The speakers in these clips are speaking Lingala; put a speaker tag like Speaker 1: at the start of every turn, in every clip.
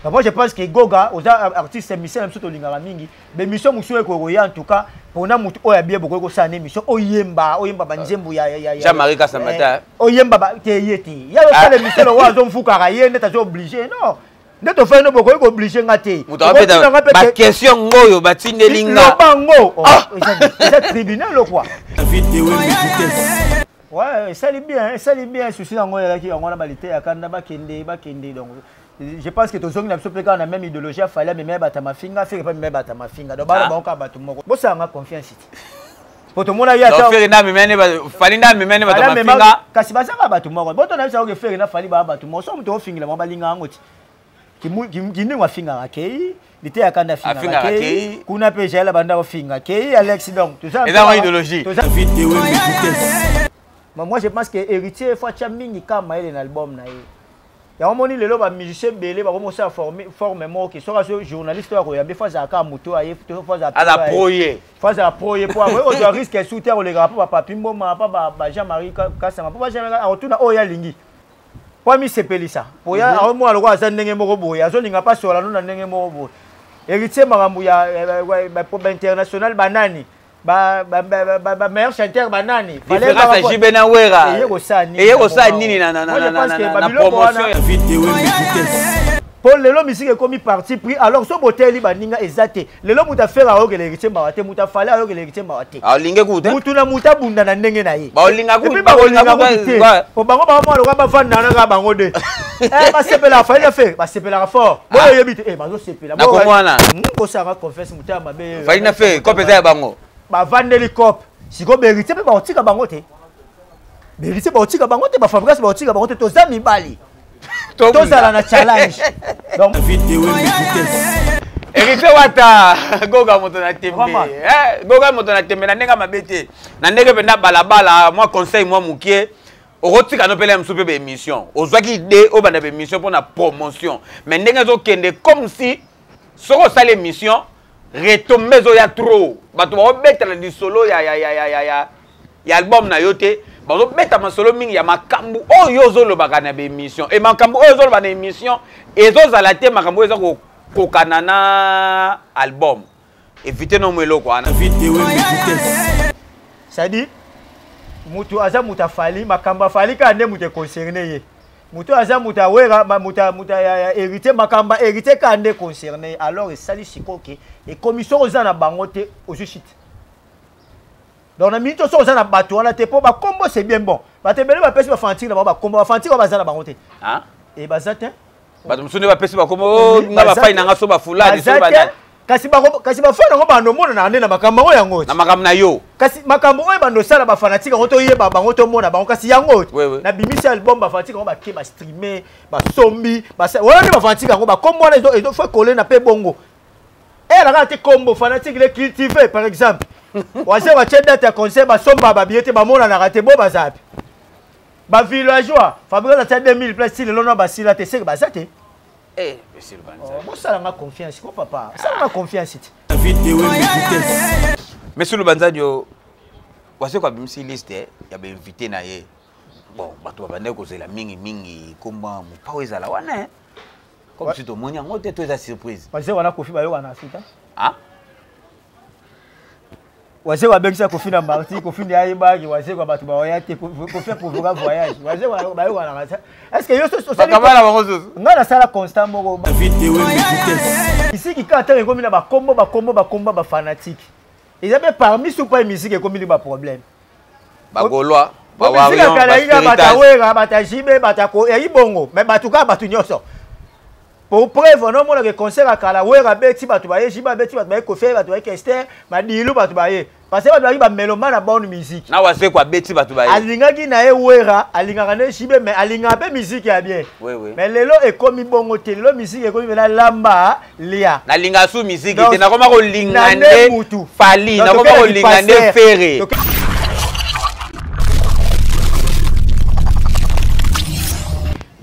Speaker 1: Donc moi je pense que Goga oza artiste musicien na biso tolingaka mingi bémission mosusu ekokoya en tout cas mpona motu oyo abie bokoki kosala na émission oyemba oyemba banzembo ya
Speaker 2: Jean-Marie Kasamba eh,
Speaker 1: oyemba te ye te ya osala ah. émission lokola azomfukaka ye nde azo oblige non nde tofai no bokoki kooblige nga te
Speaker 2: baquestion ngoyo batindeli nga
Speaker 1: loba ngo oh, ah. eza tribunal lokwa ouais esali bien esali bien souci yango ezalaki yango wana baliteya kanda bakende bakende donc je pense que tozongi na biso mpe kaka na même idéologie ya fali amemaya bato ya mafinga afeke mpe amemaya bato ya mafinga donc bana ah. bango kaka bato moko bosala nga confiance te po tomona ye
Speaker 2: fali nde amemaya nde bato ya mafinga
Speaker 1: kasi baza kaka bato moko boto na biso akoki fere na fali baa bato moko so moto ofingela bango balinga yango ti kindingo afingaka kei liteya kanda afingaka kei kuna mpe jael abanda kofinga kei alex donc
Speaker 2: toza idéologie
Speaker 1: moi je pense que héritier fo atya mingi kaka mayele na album na ye yango moni lelo ba musicien ebele bakomi kosala forme moko ke soki azo journaliste oyo akoyambe fo azala kaka moto aye fo
Speaker 2: azala pro ye
Speaker 1: fo azala pro ye po akoki kozwa risque esu te akolekaka mpo bapapi mboma mpo ba jean marie kasama mpo ba jean akotuna oyo alingi mpo amisepelisa mpo ya mhm. aomona lokola aza ndenge moko boye azolinga mpe asola no na ndenge moko boye héritier makambo ya bainternational banani ba ba ba ba, ba meilleur chanteur banani
Speaker 2: différence ya JB na Wera eye kosala nini eye kosala nini na na na na na promotion
Speaker 1: mpo lelo misiki ekomi parti pris alors so boteli baninga eza te lelo moto afere ayokela héritier mawa te moto afale ayokela héritier mawa te
Speaker 2: alinge kutu
Speaker 1: motu na moto abunda na ndenge na ye
Speaker 2: baolinga kutu
Speaker 1: te po bango bango mwana lokola bavanda na kaka bango de eh, basepelaka fali na fere basepelaka fort boyo ah. oyebi te eh, bazosepela
Speaker 2: nakomwana
Speaker 1: hmm, bosaka confesse motema mabe
Speaker 2: fali na fere cope eza ya bango
Speaker 1: bavandeli cope sikoyo beritier mpe bakotika bango te beritier bakotika bango te bafabrikas bakotika bango te toza mibali tozala na challenge
Speaker 2: donc héritier wata goga moto na tembe eh, goga moto na tembe na ndenge mabe te na ndenge mpenza balabala mwa conseil mwa mokie okotika no mpela mosusu mpe baémission ozwaki idée obanda baémission mpo na promotion mais ndenge ezokende comme si soki osali émission retombe ezoya trop bato bakobetela lisolo ya, ya, ya, ya, ya, ya, ya album na yo te bazobeta masolo mingi ya makambo oyo ozolobaka na baémission e makambo oyo ozoloba na émission ezozala te makambo oyo eza kokokana na album évite no mo eloko wana
Speaker 1: c'est-à-dire moto aza moto afali makambo afali kaka nde moto econcerne ye moto aza moto awera moto ya héritier makambo ya héritier kaka nde concerne ye alors esali sikoyo ke ekomi soki oza na bango te ozwi shite donc na minute soki oza na bato wana te mpo bakombo c'est bien bon bato ebele bapesi bafanatike na bango bakombo bafanatike oyo baza na bango te e baza te
Speaker 2: bato mosusu nde bapesi bakombo oh, nga bafai na nga so bafulani so banani
Speaker 1: kasi kasi bafani yango bando omonanaka nde na makambo yango yango
Speaker 2: na makambo na yo
Speaker 1: kasi makambo oyo bando osala bafanatike yango toyeba bango tomona bango kasi yango nabimisi album bafanatike yango bake bastreame basombi wana nde bafanatike yango bakombo wana fo ekole na mpe bongo eyala kaka te kombo fanatique le cultive par exemple waze batie date ya concert basomba babiye te bamonanaka te bo baza pe bavillageois fabrice atia 2000 place ti lelo na basila te seke baza te
Speaker 2: eh,
Speaker 1: oh, bosala nga confiance ko papa sala nga confiance te
Speaker 2: monsieur lubanzadio waseko abimisi liste ya bainvité na ye bon bato babandaki kozela mingimingi komba mopao ezala wana eh. comme si tomoni yango te to eza surprise
Speaker 1: waze wana kofi bayokana sita
Speaker 2: ah?
Speaker 1: Wazekwa abengisa Kofi na Marti, Kofi nde ayebaki Wazekwa bato baoya te, Kofi aprovoka voyage. Wazekwa bayokanaka te. Est-ce que yo so
Speaker 2: osali Bakabala bango susu.
Speaker 1: Nga nasala constat moko. Isiki kaka ntango ekomi na bakombo bakombo bakombo ba fanatique. Eza mpe parmi supa musique ekomi li ba problème.
Speaker 2: Ba Gaulois,
Speaker 1: ba Warriors, ba Spiritas. Wera, ba JB, ba yayi bongo, mais bato kaka bato nyonso. Pour preuve, on omona ke concert ya kala Wera abeti bato baye, JB abeti bato baye, Koffi bato baye, Kester, Madilu bato baye. Parce que bato bayaki ba mélomane na bonne musique.
Speaker 2: Na Wazekwa abeti bato baye.
Speaker 1: Alingaki na ye Wera, alingaka ne JB mais alingaka pe musique ya bien.
Speaker 2: Oui, oui.
Speaker 1: Mais lelo ekomi bongo te, lelo musique ekomi mena lamba lia.
Speaker 2: Nalinga su musique te, nakoma kolinga nde Fally, nakoma kolinga nde Ferre.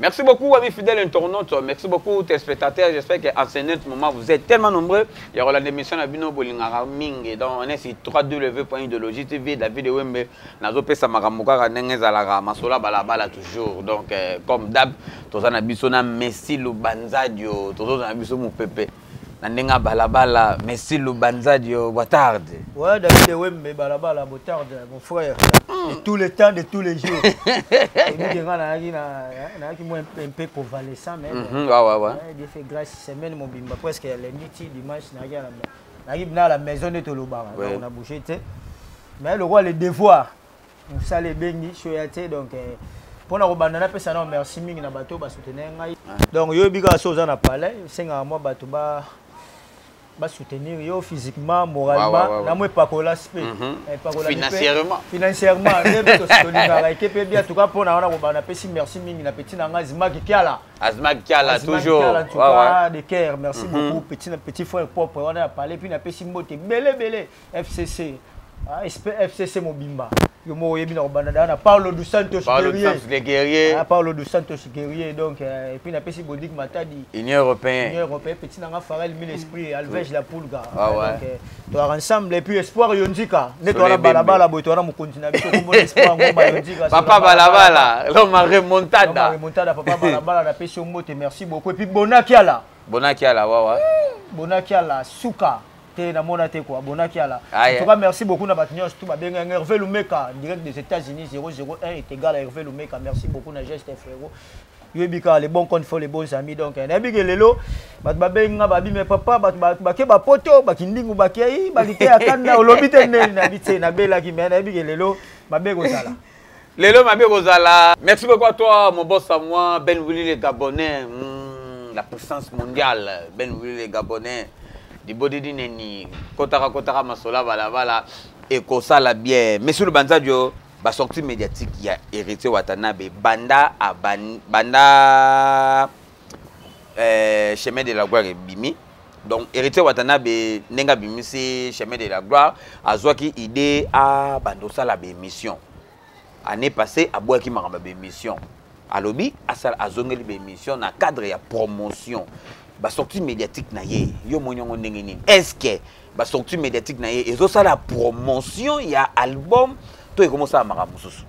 Speaker 2: Merci beaucoup, amis fidèles internautes. Merci beaucoup, téléspectateurs. J'espère qu'en ce net moment, vous êtes tellement nombreux. Il y aura l'émission na bino bolingaka mingi. Donc, on est sur 3W.idéologie TV, David Wembe. Nazopesa makambo kaka ndenge ezalaka masolo balabala toujours. Donc, comme d'hab, toza na biso na Messi Lubanzadio, toza na biso mopepe. Na ndenge ya balabala, Messi Lubanzadio, boa tarde.
Speaker 1: Ouais, David Wembe, balabala, boa tarde, mon frère. De tous les temps, de tous les jours. Et puis, nayaki moi un peu convalescent, mais ouais. Dieu fait grâce, semaine mobimba, presque lundi, ti dimanche, nayaki na la maison de tolobaka. Donc, on a bougé, tu sais. Mais le roi, le devoir, mosala ebengi shoya te. Donc mpona kobanda, napesa nao merci mingi na bato basoutenir ngai. Donc yoyebi kaka so oza na palais, esengaka mwa bato basoutenir yo physiquement, moralement, na mwa epakola spe.
Speaker 2: Financièrement.
Speaker 1: Financièrement nde mpe tolingaka eke mpe bien. En tout cas, mpona wana kobanda, napesi merci mingi na petit na ngai Azimaki Kiala.
Speaker 2: Azmak Kiala, toujours.
Speaker 1: Kiala, en tout cas, de cœur, merci beaucoup, petit frère propre wana ya palais. Puis napesi mbote ebele ebele FCC. Ah, FCC mobimba, yo moko oyebi na kobanda daa na Paulo dos Santos.
Speaker 2: Paulo dos Santos, le guerrier.
Speaker 1: Ah, Paulo dos Santos guerrier. Donc et puis napesi Bodik Matadi.
Speaker 2: Union européenne.
Speaker 1: Union européenne. Petit nanga Farel Mille Esprit, Alvege la Pulga.
Speaker 2: Ah ouais.
Speaker 1: Donc toaka ensemble. Et puis Espoir Yonzika nde towana balabala boye, towana mokonzi na biso komona Espoir Ngomba Yonzika.
Speaker 2: Papa balabala, l'homme remontada.
Speaker 1: Remontada, papa balabala, napesi yo mbote, merci beaucoup. Et puis Bonakiala.
Speaker 2: Bonakiala, ouais.
Speaker 1: Bonakiala suka te, namona te quoi, Bonakiala. En tout cas, merci beaucoup na bato nyonso tu babenga. Hervé Lumeka, direct des États-Unis, 001 est égal à Hervé Lumeka. Merci beaucoup na geste, frérot. Yoyebi kaka, les bons comptes font les bons amis. Donc nayebi ke lelo bato babengi nga, babi mais papa, bato bake bapoto bakindingu bakei balite ya kanda, olobi te ndeni nayebi te, nabelaki, mais nayebi ke lelo mabe kozala.
Speaker 2: Lelo mabe kozala. Merci beaucoup à toi, mon boss à moi, Ben Willy le Gabonais, la puissance mondiale, Ben Willy le Gabonais libodidi neni kotaka kotaka masola balabala ekosala bien. Monsieur Lubanzadio, basortie médiatique ya Héritier Watanabe banda banda Chemin de la gloire ebimi. Donc Héritier Watanabe, ndenge abimisi Chemin de la gloire, azwaki idée abanda osala baémission. Année passée abwaki makambo ya baémission, alobi asala, azongeli baémission na cadre ya promotion. Basortie médiatique na ye, yo moni yango ndenge nini? Est ce que basortie médiatique na ye ezosala promotion ya album to ekomosala makambo mosusu?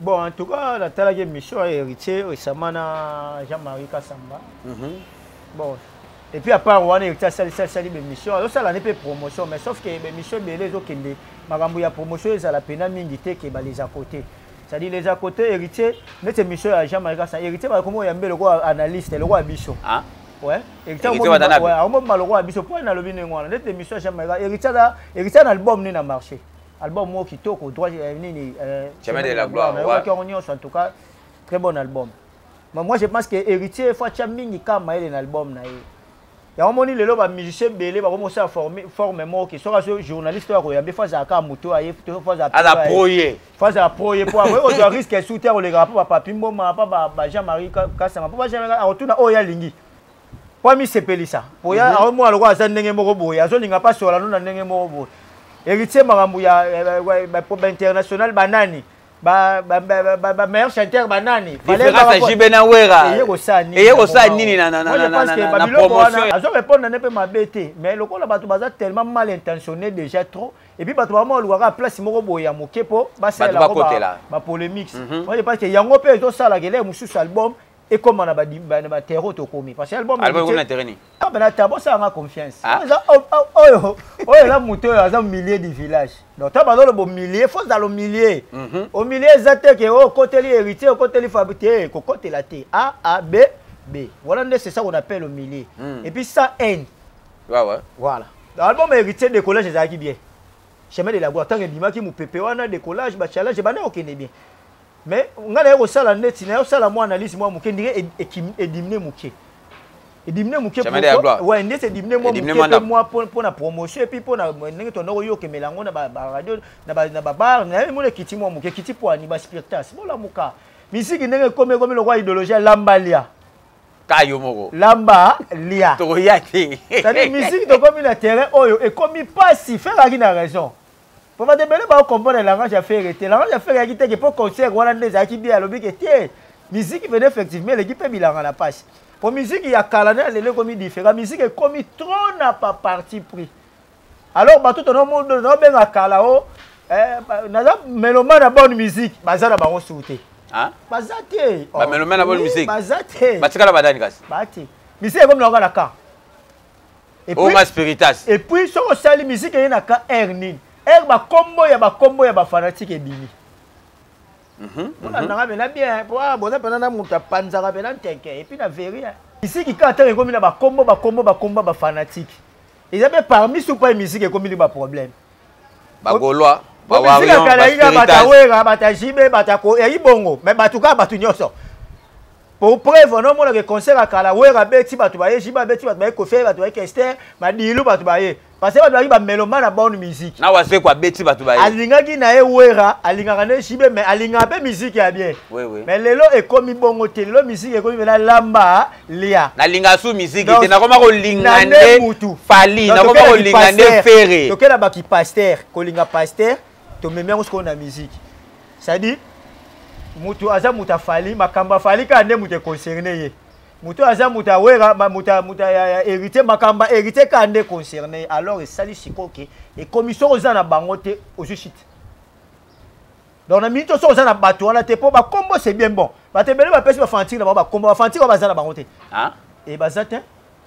Speaker 1: Bon, en tout cas, natalaki émission ya Héritier récemment na Jean-Marie Kasamba. Bon, et puis à part wana, Héritier asali bémission, azosala ne mpe promotion, mais sauf que bémission ebele ezokende makambo ya promotion ezala pena mingi te ke balez à côté, c'est-à-dire les à côté. Héritier, neti émission ya Jean-Marie Kasamba, Héritier bakomi oyambe lokola analyste, lokola biso.
Speaker 2: Ah?
Speaker 1: Ouais, Héritier.
Speaker 2: Héritier Watanabe.
Speaker 1: Ouais, akomobima lokola biso. Mpo nalobi ndenge wana, neti émission ya Jean-Marie, Héritier na album ne na marché, album moko kitoko, droit nini.
Speaker 2: Chemin de la gloire.
Speaker 1: Nayokaki yango nyonso. En tout cas, très bon album. Mais moi je pense que Héritier faut atia mingi kaka mayele na album na ye. Yango moni lelo bamusicien ebele bakomosala forme moko ke soki azo journaliste oyo akoyambe, faut azala kaka moto aye, faut azala
Speaker 2: Aza pro ye.
Speaker 1: Faut azala pro ye, po akoki kozwa risque esu te, akolekaka mpo bapapi Mboma, mpo ba Jean Marie Kasanga, mpo ba Jean Marie akotuna oyo alingi po amisepelisa, po ya aomona lokola aza ndenge moko boye, azolinga mpa sola no na ndenge moko boye. Héritier, makambo ya bainternational, banani, bameilleur chanteur, banani.
Speaker 2: Différence ya JB na Wera.
Speaker 1: Eye kosala nini?
Speaker 2: Eye kosala nini na promotion?
Speaker 1: Azo répondre ne mpe mabe te, mais lokola bato baza tellement mal intentionné déjà trop, et puis bato bama olukaka place moko boye ya moke mpo basalela
Speaker 2: Bato bakotela.
Speaker 1: Bapolémique. Moi je pense que yango mpe ezosalaka eloko mosusu, album ekóma na baterreau tokomi, parce que album
Speaker 2: Album ekomi na terrain nini?
Speaker 1: Ah, ben ata bosalanga confiance.
Speaker 2: Ah.
Speaker 1: Oyo oyo eza moto oyo aza milieu du village. Donc to bazoloba milieu, faut ozala au milieu. Au milieu eza te ke oyo okoteli Héritier, okoteli Fabi te, kokotela te. A A B B, voilà nde, c'est ça qu'on appelle au milieu. Et puis sans haine. Voilà. Donc, album Héritier décollage ezalaki bien. Chemin de la gloire, ntango ebimaki, mopepe wana, décollage, bachallenge ebanda kokende bien. Mais ngai naye kosala neti naye kosala mwa analyse mwa moke, ndenge ediminuer moke, ediminuer moke.
Speaker 2: Chemin de la gloire.
Speaker 1: Ouais, ndeti ediminuer mwa
Speaker 2: Ediminuer
Speaker 1: moke
Speaker 2: mwa
Speaker 1: mpe
Speaker 2: ndambo.
Speaker 1: mwa mpo na promotion et puis mpo na ndenge tonda koyokemela yango na baradio, na babar, nayebi mona ekiti mwa moke. Ekiti po ani baspiritas bolamuka misiki ndenge ekomi lokola idéologie ya lamba lia.
Speaker 2: Ka yo moko.
Speaker 1: Lamba lia.
Speaker 2: Tokoya te.
Speaker 1: C'est-à-dire musique tokomi na terrain oyo ekomi pasi. Ferre aki na raison, po bato ebele bakocomprendre langage ya Ferre te. Langage ya Ferre yaki teke mpo concert wana nde ezalaki bien, alobi ke te. Musique pene effectivement eleki mpe bilanga na pasi. Po musique ya kala na lelo ekomi différent, musique ekomi trop na pa parti pris. Alors bato tonobenga kala o eh, naza mélomane na bonne musique, baza na bango suku te. Baza te.
Speaker 2: Ba mélomane na bonne musique.
Speaker 1: Baza te.
Speaker 2: Batikala badani kasi.
Speaker 1: Ba te. Musique ekomi na kaka.
Speaker 2: Et puis, Oma spiritas.
Speaker 1: Et puis soki osali musique eye na ka air nini? Air bakombo ya bakombo ya bafanatike ebimi. Olandanga mpena bien po boza mpena na moto apanzaka mpena nteke et puis na veri. Musique kaka ntango ekomi na bakombo bakombo bakombo bafanatike. Eza mpe parmi supa musique ekomi ni baproblème.
Speaker 2: Bagaulois,
Speaker 1: musique akalaki kaka bato awera, bato ajibe, bato yayi bongo, mais bato kaka bato nyonso. Pour preuve, on omonaka concert ya kala, Wera abeti bato baye, Jibe abeti bato baye, Koffi bato baye, Kester, Madilu bato baye. Parce que bato bayaki bameloma na bonne musique.
Speaker 2: Na Wazekwa abeti bato baye.
Speaker 1: Alingaki na ye Wera, alingaka na Jibe, mais alingaka mpe musique ya bien.
Speaker 2: Oui, oui.
Speaker 1: Mais lelo ekomi bongo te, lelo musique ekomi mena lamba lia.
Speaker 2: Nalinga su musique te, nakoma kolinga nde Fally, nakoma kolinga nde Ferre.
Speaker 1: Tokela baki pasteur, kolinga pasteur, tomemi yango sikoyo na musique. C'est-à-dire mutu aza mutu afali, makambo afali kaka nde mutu econcerne ye. Mutu aza mutu awera, mutu mutu ya héritier, makambo héritier kaka nde concerne ye. Alors esali sikoyo ke ekomi soki oza na bango te, ozwi shit. Donc na minute soki oza na bato wana te, po bakombo c'est bien bon. Bato ebele bapesi bafanatike na bango bakombo, bafanatike oyo baza na bango te. E baza te.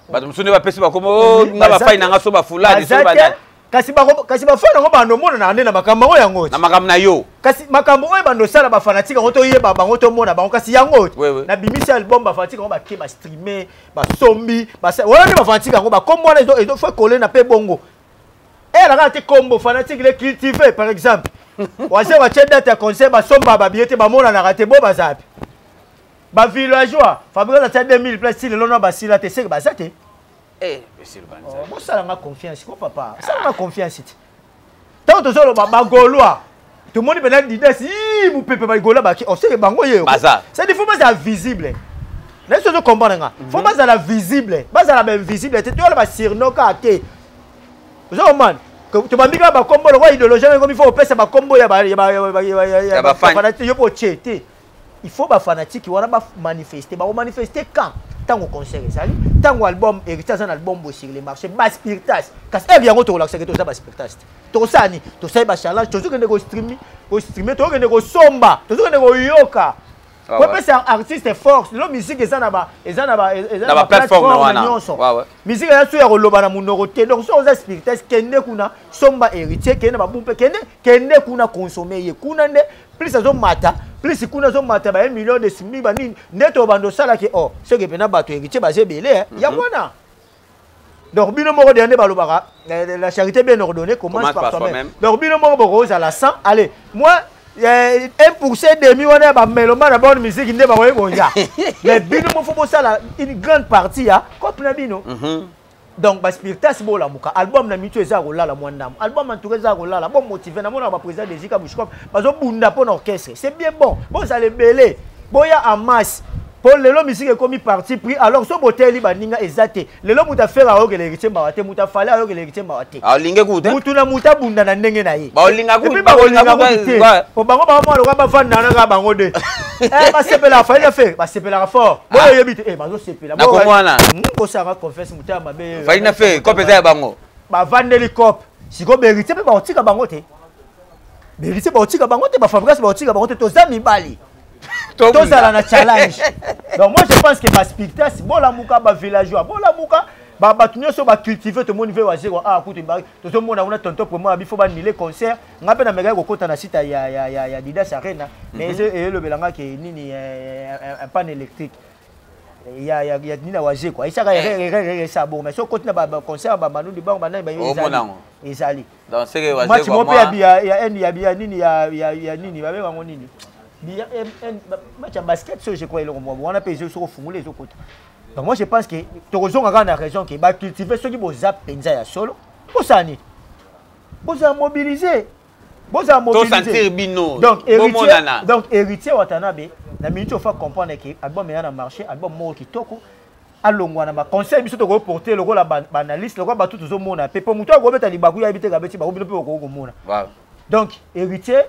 Speaker 2: Bato mosusu nde bapesi bakombo, nga bafai na nga so bafulani so banani.
Speaker 1: Kasi kasi bafani yango bando omonana nde na makambo yango yango.
Speaker 2: Na makambo na yo.
Speaker 1: Kasi makambo oyo bando osala bafanatike yango toyeba bango tomona bango kasi yango. Nabimisi album bafanatike yango bake bastreame, basombi, wana nde bafanatike yango bakombo wana ezo faut coller na pe bongo. Eyalaka te kombo fanatique le cultivé par exemple. Waze batie date ya concert basomba ba billet te bamonanaka te bo bazapi. Ba villageois, Fabrice atia 2000 place ti lelo na basila te seke baza te.
Speaker 2: Eh, monsieur le Banza.
Speaker 1: Oh, bosalanga confiance ko papa. Salanga confiance ti. Tant tozoloba ba Gaulois. Tomoni pena Didas, ii mupepe ba Gaulois ba ki, on sait que bango ye.
Speaker 2: Baza.
Speaker 1: C'est des fois baza visible. Na biso tozo comprendre nga. Faut bazala visible, bazala ba invisible te, toyola ba surnoka te. Ozo comprendre? Tobambi kaka bakombo lokola idéologie yango ekomi faut opesa bakombo ya ba ya ba ya ba fanatique yo po tie te. Il faut ba fanatique wana ba manifester, ba manifester quand tango concert ezali, tango album héritier aza na album boye sur le marché, ba spiritas. Kasi eve yango tokolakisaka toza ba spiritas. Tokosala nini? Tosali ba challenge, tozokende ko streamer, ko streamer, tozokende kosomba, tozokende koyoka. Kopesa artiste force, lelo musique eza na ba eza na ba eza
Speaker 2: na ba plateforme wana
Speaker 1: nyonso. Musique eza so ya koloba na monoko te. Donc so oza spiritas, kende kuna somba héritier, kende ba bumpe, kende kende kuna consommer ye. Kuna nde plus azomata, plus kuna azomata ba 1 million de simi ba nini nde to bando sala ke oh ce que pena bato héritier baze belé ya wana. Donc bino moko de nde balobaka la charité bien ordonnée commence par soi-même. Donc bino moko boko la 100, allez, moi 1% demi wana ba mélomane na bonne musique nde bakoyi koya. Mais bino moko faut bosala une grande partie ya cope na bino. Donc ba spiritas bolamuka album na mitu eza kolala mwa ndambo. Album en tout cas eza kolala, bon motivé na mona ba président de Zika Bushkop bazo bunda po na orchestre. C'est bien bon. Bozala ebele. Boya en masse. Po lelo musique ekomi parti pris alors so boteli baninga eza te. Lelo mutu affaire ayokela héritier mawa te, mutu afale ayokela héritier mawa te.
Speaker 2: Alinge kutu.
Speaker 1: Mutu na mutu abunda na ndenge na ye.
Speaker 2: Baolinga kutu,
Speaker 1: Et puis bakolinga kutu te. Po bango bango mwa lokola bavanda na kaka bango de. Eh, basepelaka fallait na faire, basepelaka fort. Boyo yebi te, eh bazosepela.
Speaker 2: Na komwana.
Speaker 1: Bosaka confesse mutu ya mabe.
Speaker 2: Fallait na faire, kope eza ya bango.
Speaker 1: Bavandeli kope. Siko héritier pe baotika bango te. Héritier baotika bango te, ba Fabrice baotika bango te, toza mibali. Tozala na challenge. Donc moi je pense que ba spiritas bolamuka ba villageois, bolamuka ba bato nyonso ba cultiver tomoni ve wazero ah kutu ba tozomona kuna tonton promo abi faut ba annuler concert nga pe na mekaki kokota na site ya ya ya ya Didas Arena mais elobela nga ke nini un panne électrique ya ya ya nini waze quoi esaka re sa bon mais so koti na ba concert ba Manu Dibango ba nani ba ezali ezali
Speaker 2: Donc c'est que waze
Speaker 1: match mo pe ya ya ya ya nini ya ya ya nini ba benga ngo nini ya match ya basket so je crois eloko mwa wana pe ezo soko fungula ezo kota. Donc moi je pense que tokozonga kaka na raison ke ba cultiver soki boza penza ya solo bosala nini, bozala mobiliser, bozala mobiliser
Speaker 2: tosentir bino.
Speaker 1: Donc héritier, donc héritier Watanabe na minute ofa comprendre que album ya na marché, album moko kitoko alongwa na ba conseil biso toko porter lokola ba analyste lokola bato tozomona pe po moto akobeta libaku ya bite kabeti bango bino pe boko komona. Donc héritier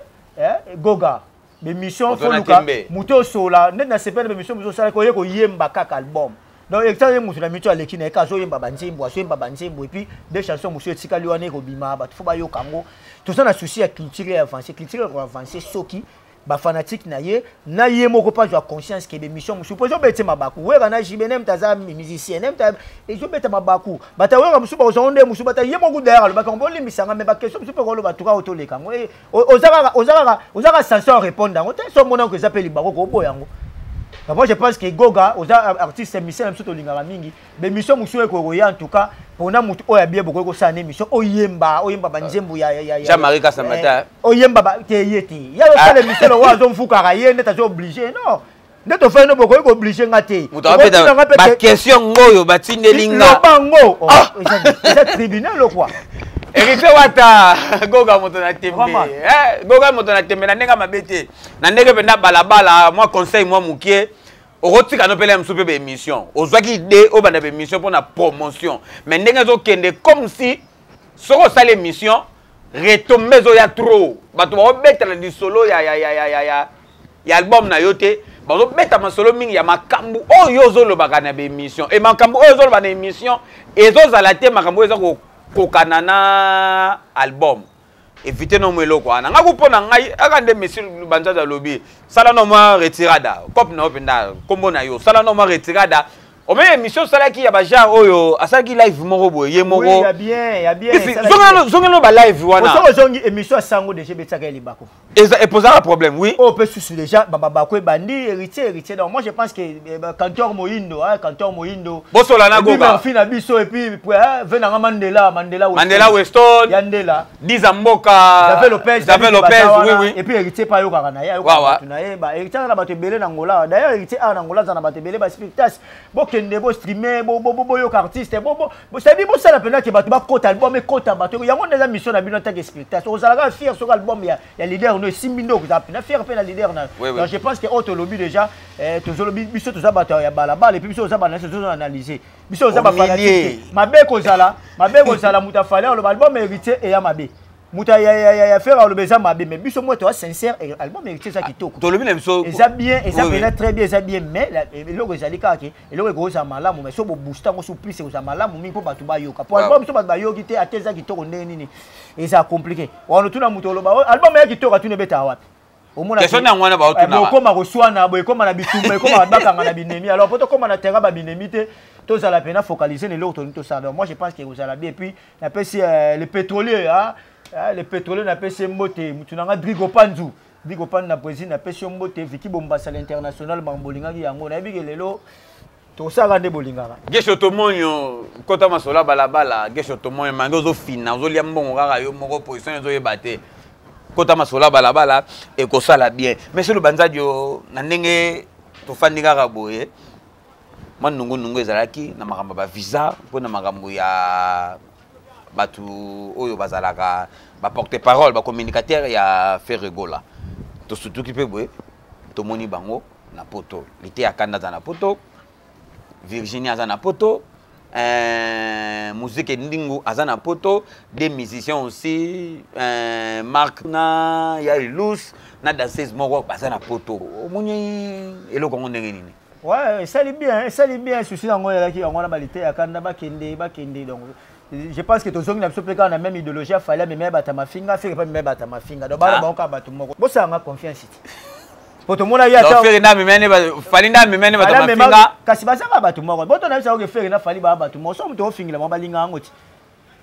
Speaker 1: Goga. Baémission, faut luka moto osola ndenge nasepeli na baémission mosusu osalaki, oye koyemba kaka album. Donc ekitaka ye moto na mito aleki na ye ka azoyemba banzembo, azoyemba banzembo, et puis deux chansons mosusu etikali wana ekobima, bato faut bayoka yango. Toza na souci ya culture ya avance, culture ya avance. Soki bafanatique na ye na ye moko mpo azwa conscience ke bémission mosusu mpo ezobeta mabaku. Wera na JB nde moto aza musicien, nde moto ezobeta mabaku. Bato awera mosusu bakozwango nde mosusu bato ye moko. D'ailleurs alobaki yango, bolimbisanga, mais baquestion mosusu mpe koloba tuka oyo toleka yango, oza kaka censé répondre yango te. So omonako eza mpe libako koboya yango. Moi, je pense que Goga oza artiste musicien na biso tolingaka mingi. Bémission mosusu ekokoya, en tout cas mpona motu oyo abie, bokoki kosala na émission oyemba, oyemba banzembo ya
Speaker 2: Jean-Marie Kasamata.
Speaker 1: Oyemba te, ye te ya osala émission lokola azomfukaka ye nde aza obligé. Non, nde tofai no, bokoki koobliger nga te.
Speaker 2: Moto abeta baquestion ngoyo batindeli nga.
Speaker 1: Loba ngo, eza tribunal quoi.
Speaker 2: Héritier Wata, Goga moto na tembe, Goga moto na tembe na ndenge mabe te, na ndenge mpenza balabala. Mwa conseil mwa mokie, okotika no mpela mosusu mpe baémission ozwaki idée obanda baémission mpona promotion, mais ndenge ezokende, comme si soki osali émission, retombées ezoya trop. Bato baobetela lisolo ya album na yo te, bazobeta masolo mingi ya makambo oyo ozolobaka na baémission. E makambo oyo ozoloba na émission ezozala te makambo oyo eza kokokana na album. Évite no mo eloko wana. Nga mpo na ngai aka nde monsieur Banzazi alobi, sala no mwa retirada cope na yo mpenza, nkombo na yo, sala no mwa retirada. Omoni émission osalaki ya bagenre oyo asalaki live moko boye ye moko. Zongeli balive wana.
Speaker 1: Soki ozongi émission ya sango, déjà ebetaka ye libako.
Speaker 2: Eposaka problème, oui.
Speaker 1: Oyo mpe susu déjà babako ebandi Héritier, Héritier. Donc moi, je pense que Cantor Moindo, Cantor Moindo.
Speaker 2: Bosola na Goga.
Speaker 1: Murphy na biso, et puis ve nanga Mandela, Mandela.
Speaker 2: Mandela Weston.
Speaker 1: Ya Ndela.
Speaker 2: Diza Mboka.
Speaker 1: Javel Lopez.
Speaker 2: Javel Lopez, oui.
Speaker 1: Et puis Héritier pa ayokaka na ye, ayokaka bato na ye. Héritier aza na bato ebele na Ngola. D'ailleurs, Héritier awa na Ngola aza na bato ebele. Baspiritas, bokende bostreamer, boyoka artiste, c'est-à-dire bosala mpenza ke bato bakota album, ekota bato. Yango nde eza mission na bino en tant que spectateur. Ozalaka fier soki album ya leader no esimbi, nde okozala mpenza fier mpe na leader na. Donc je pense que oyo tolobi déjà, tozolobi biso toza bato ya balabala, et puis biso toza bana, tozo analyser. Biso toza bafanatique. Mabe kozala, mabe kozala moto afale aloba album Héritier eya mabe, moto ya Ferre aloba eza mabe, mais biso mo toza sincère, album Héritier eza kitoko.
Speaker 2: Tolobi na biso.
Speaker 1: Eza bien, eza mpenza très bien, eza bien. Mais eloko ezali kaka ke eloko ekozala malamu, mais so bobooster yango so plus, ekozala malamu mingi mpo bato bayoka. Po album so bato bayoki te, ate eza kitoko ndenge nini, eza compliqué. Wana tuna moto oloba album ya kitoko, atuna ebetaka wapi?
Speaker 2: Question yango wana baotunaka.
Speaker 1: Okoma koswana boye, ekoma na bitumba, ekoma bakanga na binemi. Alors po tokóma na terrain babinemi te, tozala mpenza focalisé na eloko tolingi tosala. Donc moi, je pense que ekozala bien. Et puis napesi le pétrolier, hein, le pétrolier, napesi ye mbote. Mutu nanga Drigo Panzu, Drigo Panzu na Brésil, napesi yo mbote. Viki Bombasa l'international, makambo bolingaki yango, nayebi ke lelo tosalaka nde bolingaka.
Speaker 2: Gesho Tomonyo, kota masolo ya balabala. Gesho Tomonyo, mange ozofina, ozolia mbongo kaka yo moko, position ezoyeba te. Kota masolo ya balabala, ekosala bien. Mais solo Banzadi oyo na ndenge tofandi kaka boye, mwa nungunungu ezalaki na makambo ya bavisa mpona makambo ya bato oyo bazalaka baporte parole, bacommunicateur ya Ferre Gola. Tosutuki mpe boye, tomoni bango na poto. Lite ya kanda aza na poto, Virginie aza na poto, Musique Ndingu aza na poto, des musiciens aussi, Mark na ya Ilus na danseuse moko baza na poto. Omoni eloko yango ndenge nini?
Speaker 1: Ouais, esali bien, esali bien. Souci yango ezalaki yango wana, balite ya kanda bakende, bakende. Donc je pense que tozongi na biso mpe kaka na même idéologie. Afali amema bato ya mafinga, Ferre mpe amema bato ya mafinga. Donc bana bango kaka bato moko, bosalanga confiance ti po tomona ye.
Speaker 2: Ferre nde amemani, Fally nde amemani bato ya mafinga.
Speaker 1: Kasi bazaka bato moko. Boto na biso oke Ferre na Fally baa bato moko. So moto ofingela bango, balinga yango ti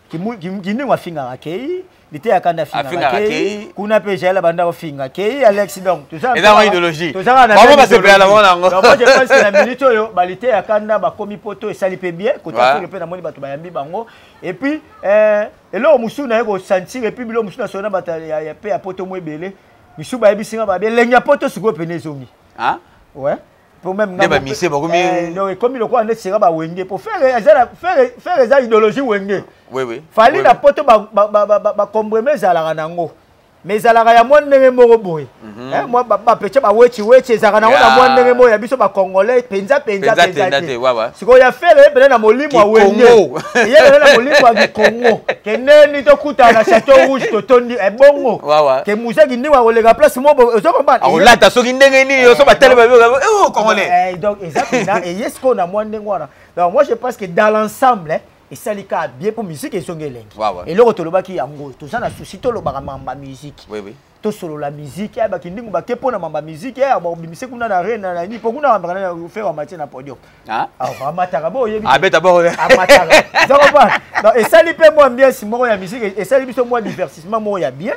Speaker 1: kindingo afingaka kei, lite ya kanda afingaka kei, kuna mpe Jael banda ofinga kei, Alex. Donc
Speaker 2: eza idéologie, bango basepela na bango nango.
Speaker 1: Moi, je pense que na minute oyo balite ya kanda bakomi poto, esali mpe bien. Kota Ferre mpe namoni bato bayambi bango. Et puis eloko mosusu naye kosentir, et puis biloko mosusu nasolo na bato mpe ya poto mo ebele misusu bayebisi nga, babi elengi ya poto sikoyo pene ezongi. Ouais,
Speaker 2: po même nde bamisie bakomi.
Speaker 1: Donc ekomi lokola nde sera bawenge, po Ferre eza, eza idéologie wenge.
Speaker 2: Oui oui
Speaker 1: Fally na poto, bakombreme ezalaka nango. Mais ezalaka ya mwa ndenge moko boye. Mwa bapeche bawechi wechi ezalaka nango na mwa ndenge moko ya biso bacongolais mpenza mpenza mpenza te. Sikoyo ya Ferre ye pene na molimo ya Wenge, ye pene na molimo ya Kikongo, kendeni tokutana na Chateau Rouge, totondi ebongo ke muzaki ndenge akoleka place moko, ozo comprendre?
Speaker 2: Akolata soki ndenge nini, oso batali ba Congolais.
Speaker 1: Donc eza mpenza eye sikoyo na mwa ndenge wana. Donc moi, je pense que dans l'ensemble esali kaka bien mpo musique ezongi elengi. Eloko tolobaki yango, toza na souci, tolobaka mamba musique, tosolola musique ya bakindingu bake mpo na mamba musique ya bakobimise kuna na arena na nini, mpo kuna Ferre amatie na podium, amataka bo oyebi.
Speaker 2: Abeta bo.
Speaker 1: Amataka zakopa. Donc esali mpe mwa ambiance moko ya musique, esali biso mwa divertissement moko ya bien.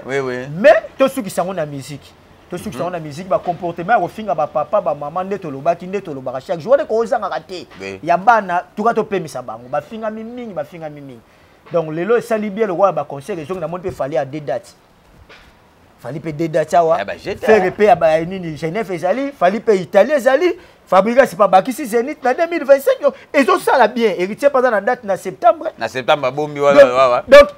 Speaker 1: Mais tosukisa yango na musique, tosukisa yango na musique. Bacomportement ya kofinga bapapa, bamama, nde tolobaki, nde tolobaka chaque jour, wana kozangaka te ya bana tuka topemisa bango. Bafingami mingi, bafingami mingi. Donc lelo esali bien lokola baconcert ezongi. Namoni mpe Fally ya deux dates, Fally mpe deux dates awa, Ferre mpe ya nini, Genève ezali, Fally mpe Italie ezali, Fabregas pa bakisi Zénith na 2025. Ezosala bien. Héritier mpe aza na date na septembre.
Speaker 2: Na septembre abombi wana.
Speaker 1: Donc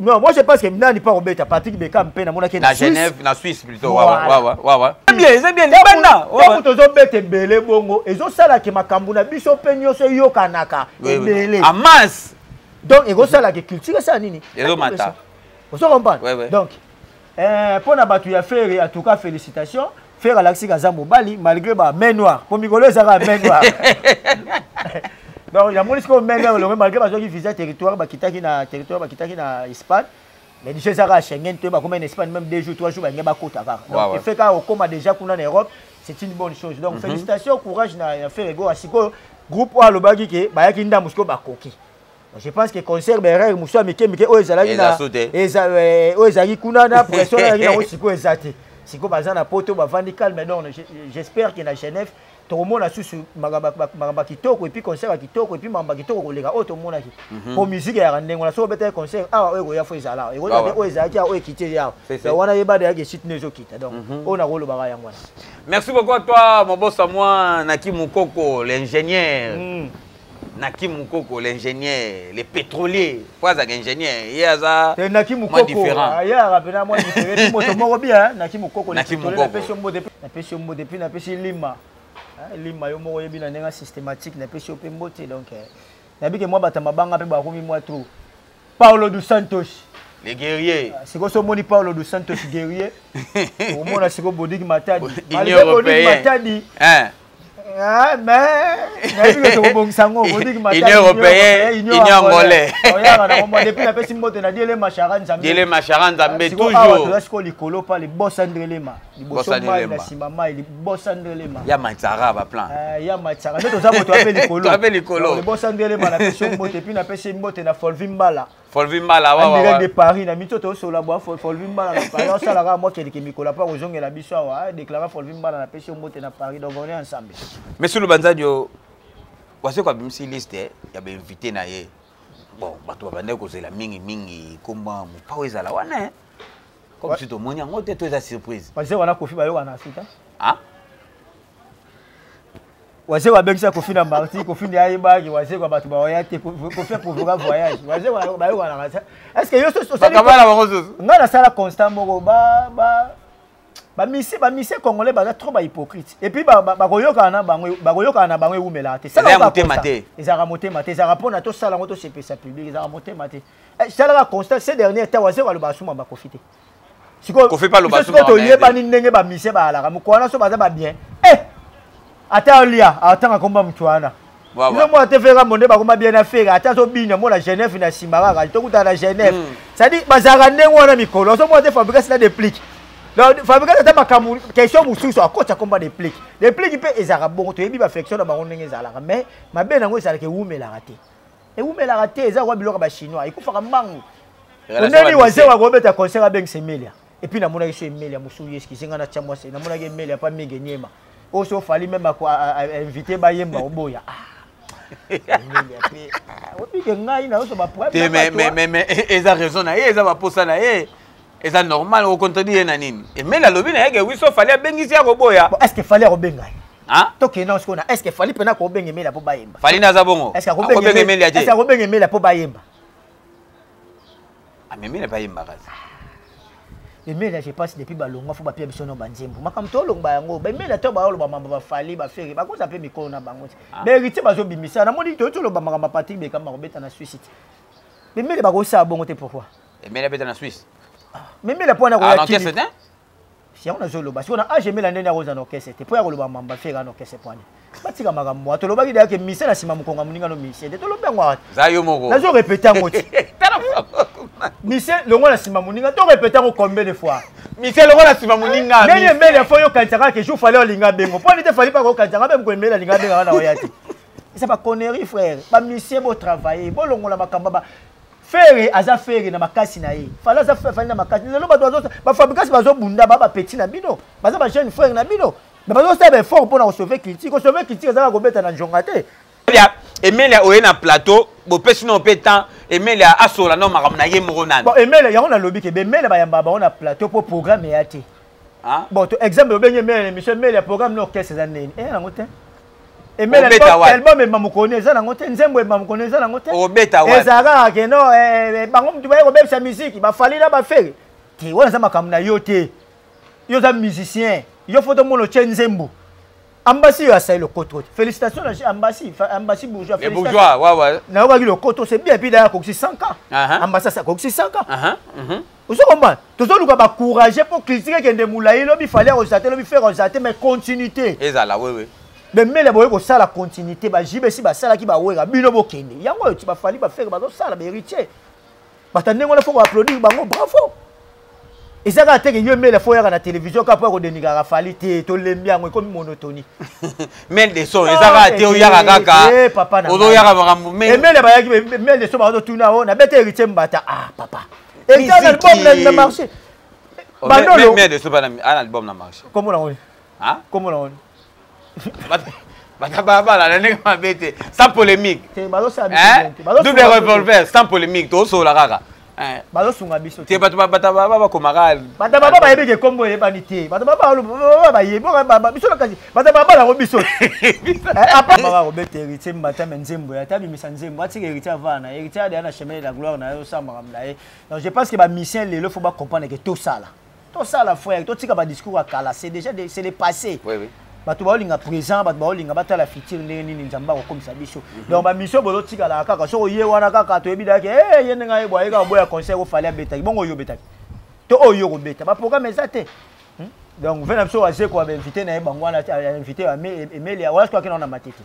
Speaker 1: non, moi je pense que nani pa kobeta, Patrick Beckham mpe namonaki.
Speaker 2: Na Genève, na Suisse plutôt. Wawa, bien, eza bien libanda.
Speaker 1: Ntango tozobeta ebele bongo, ezosalaka makambo na biso mpe nyonso eyokanaka ebele.
Speaker 2: En masse.
Speaker 1: Donc ekosalaka culture esala nini?
Speaker 2: Ezomata.
Speaker 1: Ozo comprendre? Donc mpo na bato ya Ferre, en tout cas félicitations. Ferre alakisi aza mobali malgré ba main noire, po mikolo ezaka main noire. Donc yamoni sikoyo main noire elongo, malgré bazwaki visa territoire, bakitaki na territoire, bakitaki na Espagne, mais déjà ezaka Schengen te. Bakoma na Espagne même 2 jours, 3 jours, balingi bakota kaka. Donc effet kaka okóma déjà kuna na Europe, c'est une bonne chose. Donc félicitations, courage na Ferre Gola. Sikoyo groupe oyo alobaki ke bayaki ndambo, sikoyo bakoki. Je pense que concert baerreur mosusu ya mike mike oyo ezalaki na oyo ezalaki kuna na pression ezalaki nango, sikoyo eza te. Sikoyo baza na poto, bavandi calme. Donc j'espère que na Genève tokomona susu makambo ya kitoko, et puis concert ya kitoko, et puis makambo ya kitoko koleka oyo tomonaki, po musique eyaka ndenge wana. Soki obetaki concert awa, oyo ekoya fo ezala awa, ekozala te oyo ezalaki awa, oyo ekiti awa wana, yeba deyaki esite nde ezokita. Donc oyo nakolobaka yango wana.
Speaker 2: Merci beaucoup à toi, mon boss à moi, Naki Moukoko, l'ingénieur. Naki Moukoko, l'ingénieur, le pétrolier. Pourquoi c'est ingénieur? Il y a ça.
Speaker 1: C'est Naki Moukoko.
Speaker 2: Différent.
Speaker 1: Il y a rappelé moi différent. Moto moko bien, Naki Moukoko, le pétrolier, napesi yo mbote, napesi yo mbote, puis napesi Lima. Lima yo moko yebi na ndenge systématique, napesi yo pe mbote. Donc nayebi ke mwa bato mabanga mpe bakomi mwa trop. Paulo dos Santos.
Speaker 2: Les guerriers.
Speaker 1: Sikoyo so omoni Paulo dos Santos guerrier, omona sikoyo Bodik Matadi. Malgré Bodik Matadi, ah, mais nayebi ke tokobongisa yango. Bodik
Speaker 2: Matadi. Union européenne, Union angolais.
Speaker 1: Oyaka na kombo. Depuis napesi mbote na Diele Machara Nzambe.
Speaker 2: Diele Machara Nzambe toujours.
Speaker 1: Toza sikoyo likolo pa le boss André Lema. Liboso mai na nsima mai, liboso André Lema.
Speaker 2: Ya Matsara ba plan.
Speaker 1: Ya Matsara nde toza moto ape likolo.
Speaker 2: Ape likolo.
Speaker 1: Le boss André Lema, napesi yo mbote, puis napesi mbote na Folvi Mbala.
Speaker 2: Folvi Mbala wa.
Speaker 1: Direct de Paris na mito tosola bwa Folvi Mbala na Paris. Osalaka mwa keleke mikolo apa kozongela biso awa, déclara Folvi Mbala, napesi yo mbote na Paris. Donc on est ensemble.
Speaker 2: Monsieur Lubanzadio, waseko abimisi liste ya bainvité na ye. Bon, bato babandaki kozela mingimingi komba Mopao ezala wana, comme si tomoni yango te, to eza surprise?
Speaker 1: Wazee wana Kofi bayoka na suta.
Speaker 2: Ah?
Speaker 1: Wazee abengisa Kofi na marti, Kofi nde ayebaki wazee kwa bato baoya te. Kofi aprovoka voyage, wazee bayokanaka. Est ce que yo
Speaker 2: bakabala bango susu?
Speaker 1: Ngai nasala constat moko, ba bamusiciens, bamusiciens congolais baza trop bahypocrite, et puis bakoyokana na bango, bakoyokana na bango, ewumelaka te.
Speaker 2: Eza motema te.
Speaker 1: Ezalaka motema te, ezalaka mpona tosala yango, tosepesa public, ezalaka motema te. Salaka constat ces derniers temps, wazee baloba asuma bakofi te.
Speaker 2: Sikoyo
Speaker 1: toyebani ndenge bamusiciens bayalaka mokolo wana, so baza babien, ata olia atanga komba motu wana, ozomona te. Ferre monde bakoma bien na Ferre, ata azobina mona Genève na nsima kaka tokutana na Genève. C'est-à-dire bazalaka ndenge wana mikolo, ozomona te. Fabregas na Déplique, donc Fabregas ata makambo question mosusu akota komba Déplique. Déplique mpe ezalaka bongo, toyebi baaffection na bango ndenge ezalaka, mais mabe nango ezalaka ewumelaka te, ewumelaka te. Eza kwa biloko ya bachinois, ekufaka mbangu. Ondeni wazewa kobeta concert, abengisa Emelia, et puis namonaki so Emelia mosusu, excuse nga na tia mwasi, namonaki Emelia pa mingi nyema oyo so Fally même invité bayemba oboya. Emelia mpe obike ngai nayoso
Speaker 2: baproblème. Mais eza raison na ye, eza baposa na ye, eza normal. Ocontredire ye na nini? Emeli alobi na ye ke wi, so Fally abengisi ya koboya.
Speaker 1: Est ce que Fally akobenga ye? Tokende sikoyo na est ce que Fally mpena kobenga Emelia mpo bayemba?
Speaker 2: Fally naza bongo.
Speaker 1: Est ce que akobenga Emelia mpo bayemba?
Speaker 2: Amemeli bayembaka.
Speaker 1: Emelia, je pense depuis balongwa, fo bapia biso no banzembo. Makambo tolongba yango, baemelia to baoloba mambo, bafali bafere bakoza mpe mikolo na bango te. Baheritier bazobimisa, namoni toyoti oloba makambo ya Patrick Bekamba kobeta na Suisse te. Bemele bakosala bongo te, pourquoi?
Speaker 2: Emeli abeta na Suisse?
Speaker 1: Memele mpo wana
Speaker 2: Ah, na orchestre te.
Speaker 1: Yango nazoloba sikoyo, na age emela ndenge akozala na orchestre te mpo ya koloba mamba fere na orchestre pwani batika makambo wana. Tolobaki deya ke mise na nsima mokongo ya moninga no mise te, tolobi yango awa.
Speaker 2: Za yo moko.
Speaker 1: Nazo répéter yango ti mise longo na nsima moninga, to répéter yango combien de fois?
Speaker 2: Mise longo na nsima moninga.
Speaker 1: Ndenge emele fo yokanisa kaka ke jour Fally olinga bengo mpo nite Fally mpaka okanisanga mpe mokolo emele alinga bengaka na oya te. Eza baconnerie, frère. Bamisie botravaille, bolongola makambo ba Ferre aza Ferre na makasi na ye, Fally aza Fally na makasi. Lelo bato bafabrikasi bazobunda, ba bapeti na bino baza bajeune frère na bino, mais bazosala baeffort mpona kosauve culture. Kosauve culture ezaka kobeta na njonga te.
Speaker 2: Emelia oye na plateau, bopesi no mpe temps Emelia asola no makambo na ye moko nani.
Speaker 1: Bon, Emelia, yango nalobi ke bemele bayamba bango na plateau mpo programme eya te. Bon, to exemple, obengi Emelia na émission, Emelia, programme na orchestre eza nini? Eya nango te. Emele album ema mokoni eza nango te, nzembo ema mokoni eza nango te.
Speaker 2: Obeta
Speaker 1: wapi? Ezalaka kaka ke no bango mutu baye kobebisa miziki, bafali na bafere te. Wana eza makambo na yo te. Yo oza musicien, yo fo tomona otie nzembo. Ambasi oyo asali lokoto te, félicitation na Ambasi, Ambasi Bourgeois.
Speaker 2: Les Bourgeois, ouais.
Speaker 1: Nayokaki lokoto, c'est bien. Puis d'ailleurs akokisi 100 ans. Ambasi akokisi 100 ans. Ozo comprendre? Tozoluka bacourage mpo critique ekende molai. Lobi Fally akozala te, lobi Ferre akozala te, mais continuité
Speaker 2: ezala, oui.
Speaker 1: Bemele boye kosala continuité, bajibe esi basalaki, bawera bino bokende yango oyo ti bafali bafere bazosala, bahéritier bato ndenge wana fo koapplaudir bango, bravo. Eza kaka teke yo emele fo oyaka na télévision kaka mpo ya kodenikaka Fally te, tolembi yango, ekomi monotonie.
Speaker 2: Mel de son eza kaka te, oyaka kaka.
Speaker 1: Papa na
Speaker 2: ozoyaka makambo.
Speaker 1: Emele bayaki mel de son, bazotuna o nabeta héritier mbata. Ah papa, eza na album na marché.
Speaker 2: Bandolo mel de son bana ana album na marché.
Speaker 1: Kombo na ngoni?
Speaker 2: Ah,
Speaker 1: kombo na ngoni?
Speaker 2: Bata babala na ndenge mabe te, sans polémique.
Speaker 1: Te, bazosala biso.
Speaker 2: Double revolver, sans polémique, tozosola kaka.
Speaker 1: Bazosunga biso.
Speaker 2: Te, bato bata baba bakomaka.
Speaker 1: Bato baba bayebi ke kombo eyebani te. Bato baba bayebi biso na kasi bato baba nango biso apart kobeta héritier mbata me nzembo ya te, abimisa nzembo, atika héritier avana na héritier adeya na chemin de la gloire na ye, osala makambo na ye. Donc je pense que bamusicien lelo faut bacomprendre ke tosala, tosala, frère, totika badiscours ya kala, c'est déjà, c'est le passé.
Speaker 2: Oui, oui.
Speaker 1: Bato baolinga présent, bato baolinga batala futur, ndenge nini Nzambe akokomisa biso. Donc bamission bozotikalaka kaka soki oye wana kaka toyebi dake ye ndenge ayebwa ye kaka boya concert ofali abetaki bongo, oyo obetaki to oyo okobeta, baprogramme eza te. Donc ve na biso Wazeko bainvité na ye bango wana, invité Emelia wana soki akenda na Matete,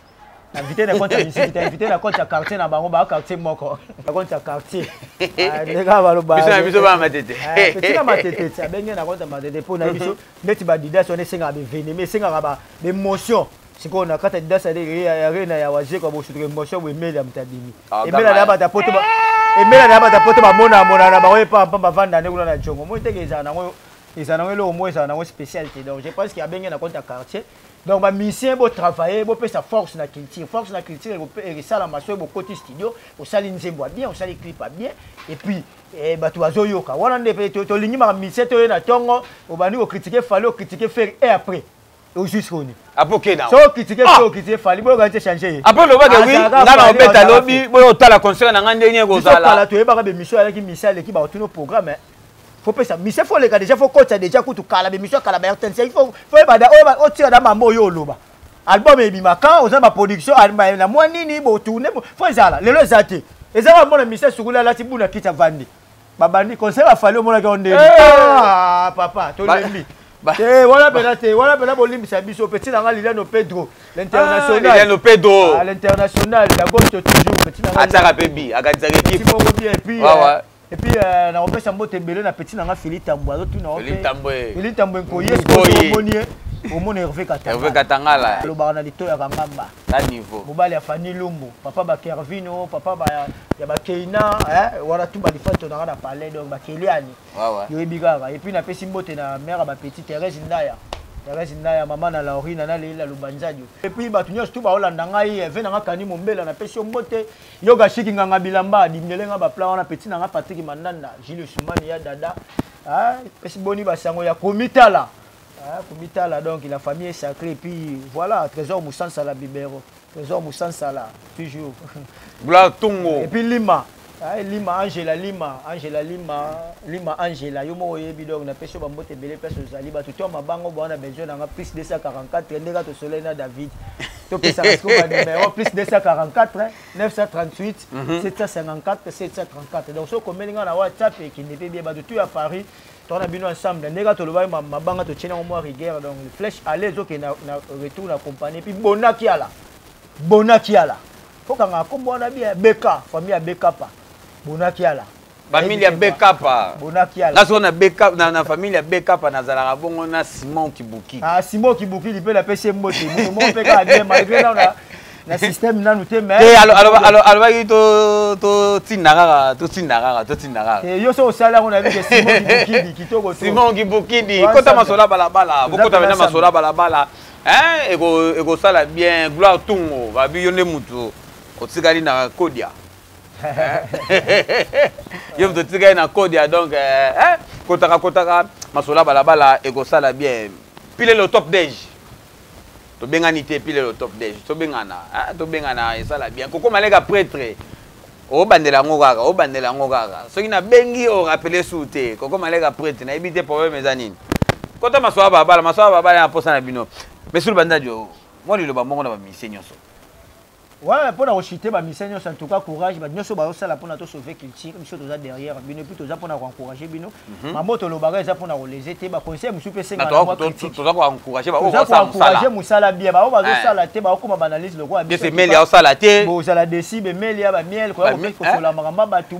Speaker 1: invité na compte ya musique te, invité na compte ya quartier na bango, ba quartier moko na compte ya quartier ndenge baloba.
Speaker 2: Biso na biso bana Matete.
Speaker 1: Petit na Matete ti abenge na compte ya Matete mpo na biso neti badidas wana esengaka baevenema, esengaka baémotion. Sikoyo na kati ya didas ya arena ya Wazeko bosutuka émotion bo Emeli ya moto abimi Emeli na bata poto, Emeli na bata poto, bamona mona na bango epa pamba bavanda nde kuna na jongo moi teke ezala nango, ezala nango eloko moko, ezala nango spécial te. Donc je pense ke abenge na compte ya quartier. Donc bamusicien botravaille, bopesa force na culture. Force na culture esalama soki bokoti studio, osali nzembo ya bien, osali clip ya bien, et puis bato bazoyoka. Wana nde mpe tolingi maka musicien toye na ntongo, obandi kocritiquer Fally, ocritiquer Ferre, et après ozwi soni.
Speaker 2: Apo okenda.
Speaker 1: So ocritiquer Ferre, ocritiquer Fally, boyoka te, change ye.
Speaker 2: Apo olobaki wi nga na obeta lobi, boyo otala concert na nga ndenge ekozala.
Speaker 1: Kala toyebaka bemission alaki mission aleki baotuna programme, faut pesa mission, faut leka déjà, faut kotisa déjà kutu kala bemission ya kala ba RTNC, il faut oyeba otika na mambo oyo oloba. Album ebima quand? Oza na baproduction na mwa nini botourne, faut ezala. Lelo eza te, eza kaka mona mission sukuli alati buna kiti avandi, babandi conseil bafali, omonaki yango ndeni. Ah papa, tolembi te wana mpena te, wana mpena bolimbisa biso. Petit nanga Liliano Pedro l'international.
Speaker 2: Liliano Pedro.
Speaker 1: Ah, l'international d'Agosto, toujours petit nanga.
Speaker 2: Atiaka mpe bi akatisaka équipe.
Speaker 1: Moko bien. Et puis et puis nakopesa mbote ebele na petit nanga Fili Tambwe, azotuna.
Speaker 2: Fili
Speaker 1: Fili Tambwe nkoye, omoni ye, omoni Hervé.
Speaker 2: Hervé Katangala.
Speaker 1: Alobaka na litoyi ya kangamba.
Speaker 2: La niveau.
Speaker 1: Mobali ya Fani Lumbu, papa bakervino, papa ya bakeina wana tu balifato nanga na palais, donc bakeliani yoyebi kaka. Et puis napesi mbote na mare ya bapetit, Thérèse Ndaya, Thérèse Ndaya, mama na Laurina na Leila Lubanzadio. Et puis bato nyonso tu baolanda ngai, ve nanga Kani Mombela, napesi yo mbote. Yoka shiki nganga bilamba adimele nga baplan wana, petit nanga Patrik Mandanda, Jules Sumani ya dada, pesi boni basango ya komitala, komitala. Donc la famille est sacrée. Et puis voilà, Trésor Musansala, bibero Trésor Musansala toujours.
Speaker 2: Gloire Tongo.
Speaker 1: Et puis Lima. Ah, Lima Angela, Lima Angela, Lima Lima Angela, yo moko oyebi. Donc napesi yo bambote ebele place ozali. Bato to mabango bwana, besoin nanga plus 244, ndenge tosolai na David, topesaka sikoyo banumero plus 244 938 754 734. Donc soki okomeli nga na WhatsApp, ekende mpe bien. Bato tu ya Paris, toza na bino ensemble. Ndenge tolobaki, mabanga totie nango mwa rigueur. Donc flèche aller ezokende na retour na compagnie. Puis Bonaki ala, Bonaki ala, fokanga kombo wana bien, beka famille ya Bekapa, Bonaki ala.
Speaker 2: Famille ya Bekapa.
Speaker 1: Bonaki ala.
Speaker 2: Nga soko na Beka na famille ya Bekapa, nazalaka bongo na Simon Kibuki.
Speaker 1: Ah, Simon Kibuki mpe napesi ye mbote, moto moko mpe kaka bien, malgré nano na système nanu te, mais
Speaker 2: te, alobaki totinda kaka, totinda kaka, totinda kaka.
Speaker 1: Yo so osali yango, nayebi ke Simon Kibukidi kitoko.
Speaker 2: Simon Kibukidi, kota masola balabala, bokota mena masola balabala, ekosala bien. Gloire Tungo babi, yo nde mutu otikali na kodia, yo moto otikali na kodia. Donc kotaka kotaka masola balabala, ekosala bien. Pilelo top dege, tobengani te. Pilelo top dege, tobengana, tobengana, esala bien. Kokoma leka prêtre, obandela yango kaka, obandela yango kaka. Soki nabengi, orappeler su te. Kokoma leka prêtre, nayebi te problème eza nini. Kota masola balabala, masola balabala ya posa na bino. Mesulu Bandadio, mwa liloba moko na bamusicien nyonso.
Speaker 1: Ouais, mpona kochite bamusicien nyonso, en tout cas courage. Bato nyonso bazosala mpona tosauve culture, biso toza derrière bino, et puis toza mpona koencourage bino. Mambo tolobaka eza mpona kolese te. Baconseil mosusu mpe
Speaker 2: esengatoza
Speaker 1: koencourage mosala bien. Bao bazosala te, baokóma baanalyse lokola
Speaker 2: biso osala te.
Speaker 1: Bozala desi bemeli ya bamiel, koya kosola makambo bato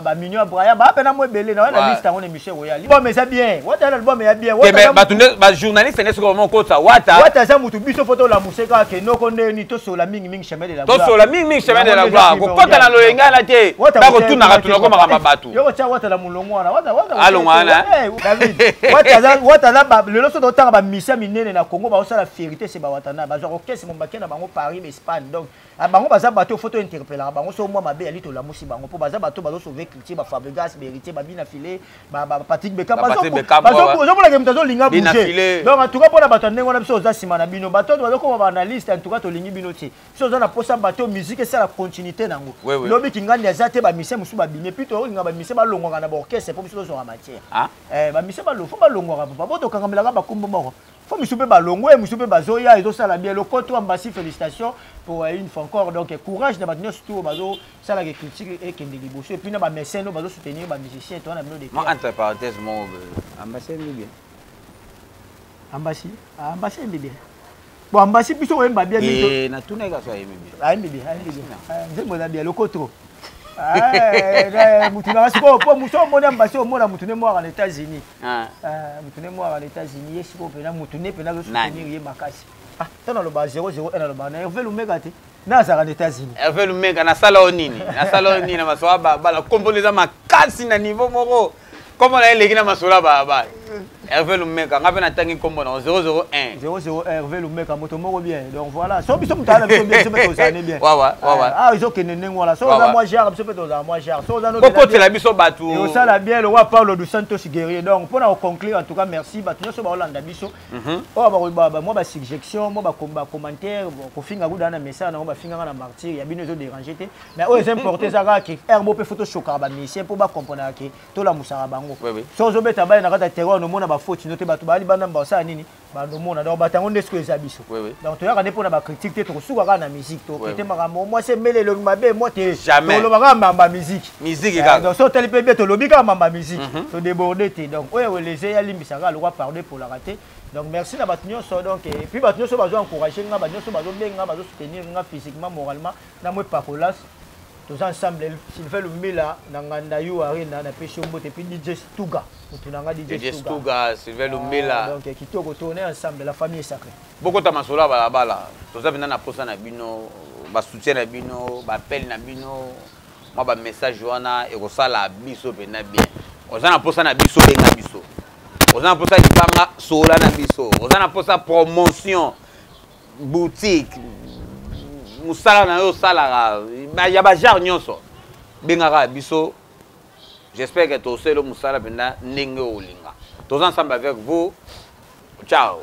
Speaker 1: baminio ya Braya, baa mpena mo ebele na wana liste yango na émission ekoya. Album eza bien, Wata na album ya bien.
Speaker 2: Bato bajournaliste nde soki okotisa Wata.
Speaker 1: Wata aza mutu, biso fo tolamuse kaka kenoko ndeni tosola mingimingi chemin de la
Speaker 2: gloire. Tosola mingimingi chemin de la gloire, kokota na loyenga wana te, bakotunaka tunako makambo bato.
Speaker 1: Yo kotia Wata na molongo wana.
Speaker 2: Alongo wana.
Speaker 1: David, Wata aza lelo, so totanga bamisia minene na Congo, baosala fierté se bawata na bazwaka orchestre mombake na bango Paris, Espagne. Donc bango baza bato, fo tointerpelaka bango. So mwa mabe yali, tolamusi bango, mpo baza bato bazosauve culture. Bafabregas, Héritier, babina file, Patrick Beka, ozomonaka moto azolinga bouger. Donc en tout cas, mpona bato ya ndenge wana, biso oza nsima na bino. Bato bazokoma baanalyste, en tout cas tolingi bino te. Biso oza na posa bato, musique esala continuité nango. Lobi kingandi aza te, bamusicien mosusu babimi, puis tolinga bamusicien balongwaka na baorchestre, mpo biso tozwaka matière. Bamusicien fo balongwaka, papa, bo tokangamelaka bakombo moko. Fo misu mpe balongwe, misu mpe bazoya, ezosala bien. Lokoto Ambasi, félicitation pour une fois encore. Donc courage na bato nyonso tu oyo bazosalaka critique ekende liboso, et puis na bamécène oyo bazosoutenir bamusicien, toza na bino de.
Speaker 2: Moi, entre parenthèse moko, Ambasi ayembi bien.
Speaker 1: Ambasi, Ambasi ayembi bien. Bon, Ambasi, biso koyemba bien.
Speaker 2: Natunaki kaso, ayembi bien.
Speaker 1: Ayembi bien, ayembi bien, nzembo eza bien. Lokoto mutu nanga sikoyo, po mosu omoni Ambasi, omona mutu ne mwaka na États-Unis, mutu ne mwaka na États-Unis. Ye sikoyo mpena mutu ne mpena azosoutenir ye makasi. Ntango naloba 001, naloba na Hervé Lumeka te, na azalaka na États-Unis.
Speaker 2: Hervé Lumeka, nasala o nini? Nasala o nini na masolo ya balabala? Kombono eza makasi na niveau moko, kombo na ye eleki na masolo ya balabala. Hervé Lumeka, nga mpe natangi kombo na 001.
Speaker 1: 00 Hervé Lumeka, moto moko bien. Donc voilà, so biso moto ala biso bien, biso mpe tozala bien.
Speaker 2: Wawa.
Speaker 1: Ah, ezokende ndenge wana. So oza mwa genre, biso mpe tozala mwa genre. So oza
Speaker 2: kokotela biso bato.
Speaker 1: Osala bien le roi Paulo dos Santos guerrier. Donc mpona koconclure, en tout cas merci bato nyonso baolanda biso, oyo mwa basuggestion, mwa bacommentaire, kofinga kuda na message nango, bafinganga na martyr ya bino, ezodérange te. Mais oyo eza importe, eza kaka ke air bo mpe fo toshokaka bamusicien, mpo bacomprenaka ke tolamusaka bango. So ozobeta bale na kati ya terrain, omona bafaute no te, bato bayali bana basala nini, bandomona. Donc bato yango nde sikoyo eza biso. Donc toyaka nde mpona bacritique te, tokosuka kaka na musique, tokete makambo mwasi emele elongi mabe mwa te, toloba kaka mamba musique.
Speaker 2: Musique kaka.
Speaker 1: Donc so otali mpe bien, tolobi kaka mamba musique, todéborde te. Donc oyo eleze yalimbisaka lokwa, pardon epolaka te. Donc merci na bato nyonso. Donc et puis bato nyonso bazo encourage nga, bato nyonso bazobenga, bazosoutenir nga physiquement, moralement, na mwe pakolas, toza ensemble. Sylvain Lumbila na Nganda Yu Arena, napesi yo mbote. Puis DJ Stuga, motu na nga
Speaker 2: DJ Stuga, Sylvain Lumbila.
Speaker 1: Donc kitoko, tourne ensemble, la famille est sacrée.
Speaker 2: Bokota masolo ya balabala, toza mpenza na posa na bino, basoutien na bino, baappel na bino, mwa bamessage wana ekosala biso mpenza bien. Oza na posa na biso, benga biso. Oza na posa libanga, sola na biso. Oza na posa promotion, boutique, mosala na yo osalaka ya bagenre nyonso, bengaka biso. J'espère que tosala mosala mpenza ndenge olinga. Toza ensemble avec vous. Ciao.